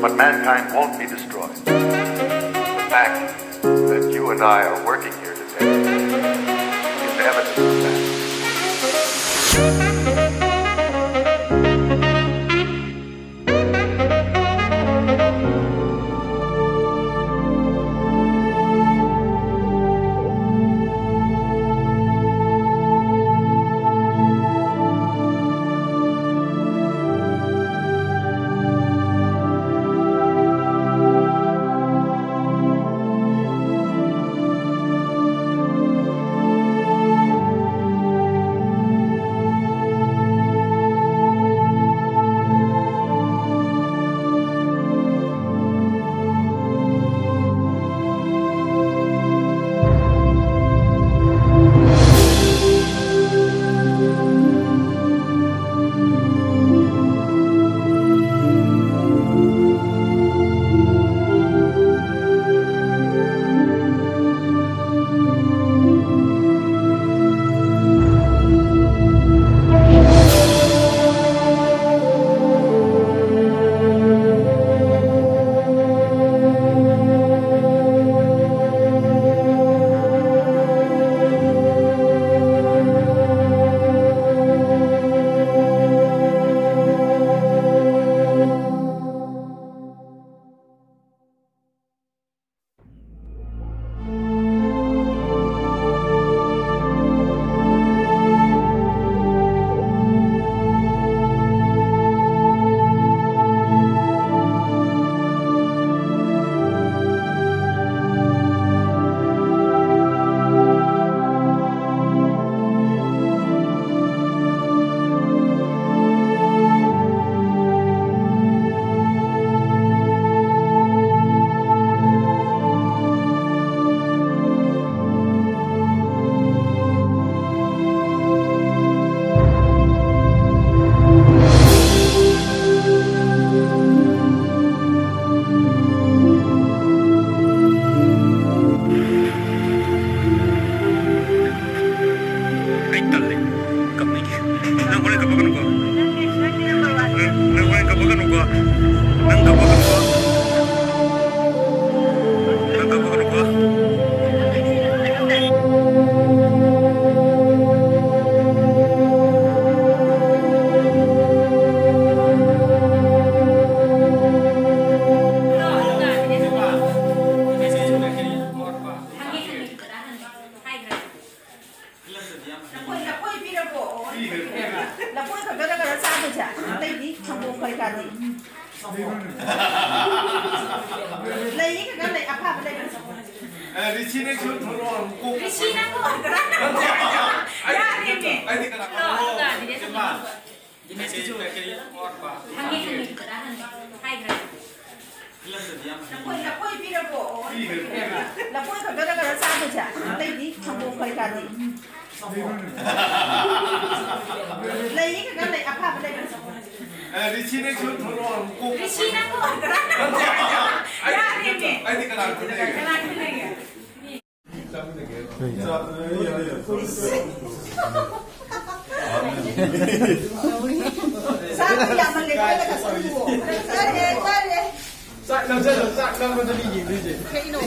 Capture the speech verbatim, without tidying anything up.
But mankind won't be destroyed. The fact that you and I are working here today is evidence of that. ꯂꯩꯌꯦ ꯀꯀꯥ, ꯂꯩ, ꯑꯐꯕ ꯂꯩꯕꯅꯦ꯫ ꯑꯦ, ꯔꯤꯁꯤ ꯅꯪꯁꯨ ꯊꯣꯛꯂꯛꯑꯣ꯫ ꯀꯣꯛ ꯔꯤꯁꯤ ꯅꯪ ꯀꯣꯛ ꯅꯠꯇꯦ, ꯑꯩꯗꯤ, ꯌꯥꯗꯦꯃꯦ꯫ ꯑꯩꯗꯤ ꯀꯅꯥ? ꯂꯥꯛꯑꯣ, ꯑꯣ, ꯂꯥꯛꯑꯣ, ꯗꯤꯅꯦꯁ꯫ ꯏꯃꯥ꯫ ꯗꯤꯅꯦꯁꯀꯤꯁꯨ ꯀꯩꯀꯩ ꯋꯥꯠꯄ? ꯍꯪꯉꯦ, ꯍꯪꯉꯦ, ꯀꯀꯥꯗ ꯍꯪꯉꯦ꯫ ꯍꯥꯏꯈ꯭ꯔꯦ꯫ ꯐꯤꯂꯝꯗꯗꯤ ꯌꯥꯝ ꯂꯐꯣꯏ, ꯂꯐꯣꯏ ꯄꯤꯔꯕꯣ? ꯄꯤꯈ꯭ꯔꯦ, ꯄꯤꯈ꯭ꯔꯦ꯫ ꯂꯐꯣꯏ ꯈꯛꯇꯔ ꯀꯩꯅꯣ ꯆꯥꯗꯣꯏꯁꯦ? ꯑꯇꯩꯗꯤ ꯁꯪꯒꯣꯝ ꯀꯩꯀꯥꯗꯤ? ꯂꯩꯌꯦ ꯀꯀꯥ, ꯂꯩ, ꯑꯐꯕ ꯂꯩꯕꯅꯦ꯫ ꯑꯦ, ꯔꯤꯁꯤ ꯅꯪꯁꯨ ꯊꯣꯛꯂꯛꯑꯣ꯫ ꯀꯣꯛ ꯔꯤꯁꯤ ꯅꯪ ꯀꯣꯛ ꯅꯠꯇꯦ, ꯑꯩꯗꯤ, ꯌꯥꯗꯦꯃꯦ꯫ ꯑꯩꯗꯤ ꯀꯅꯥ ꯈꯪꯅꯩ? ꯀꯅꯥ ꯈꯪꯅꯩ? ꯆꯥꯛꯇꯣ ꯌꯥꯝꯃꯜꯂꯦ, ꯈꯔꯒ ꯆꯥꯁꯤꯜꯂꯨꯑꯣ꯫ ꯆꯥꯔꯦ, ꯆꯥꯔꯦ꯫ ꯆꯥꯛ ꯅꯝꯖꯜꯂꯣ, ꯆꯥꯛ ꯅꯝꯕꯗꯅꯤ ꯌꯦꯡꯗꯣꯏꯁꯦ꯫ ꯀꯩꯅꯣ?